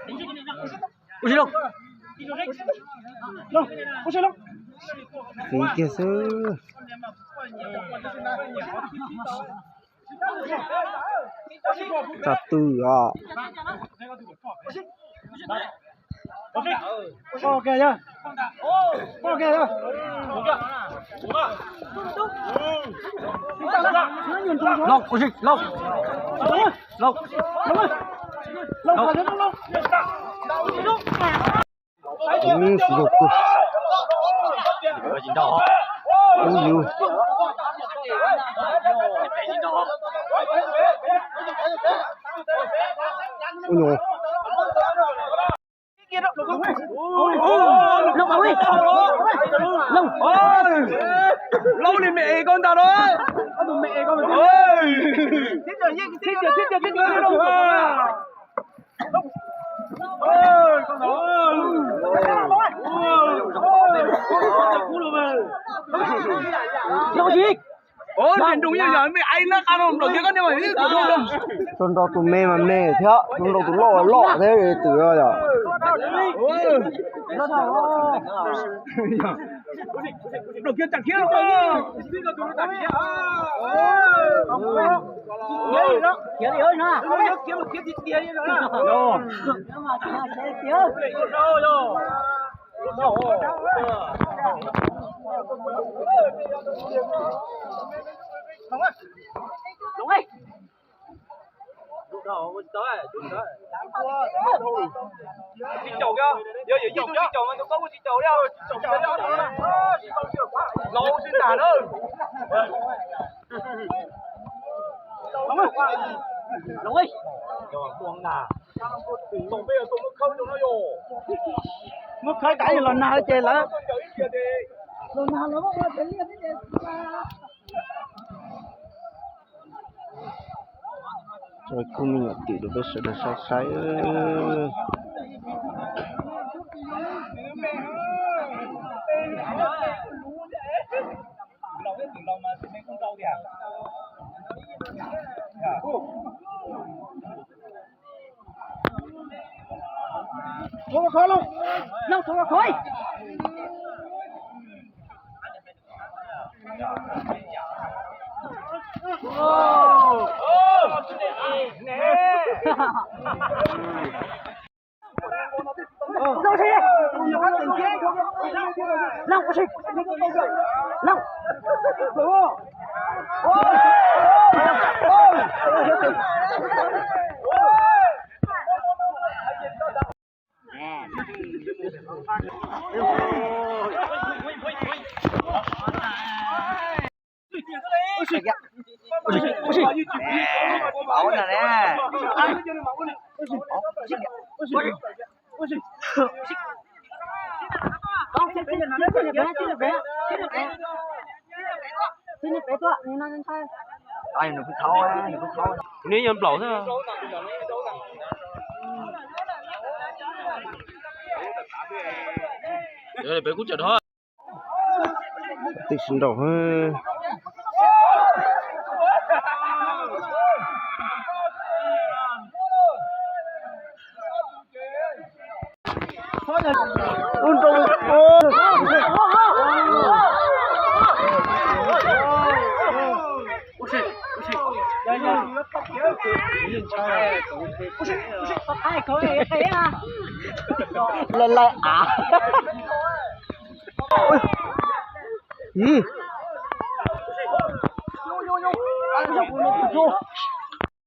Ua si lauj. Fiv kiag xwb. Tsa twm os. Lauj, ua si, lauj. Lauj. Lauj. Ub, xyov kub. Ub yus. Ub nyuj. Lauj li me es koj ntag lauj. Lauj. Rau nrau tus me mas me thiab, rau nrau tus loj loj thiab twm yom. Muab khawb tas los nag ces lawv los nag los. Kuj me nyuam twm rau peb sawv daws saib saib. Nws nplaum xwb. Peb kuj tsaws dhau. Twb sib nraus. Ub nrau. Laj laj av. Ib.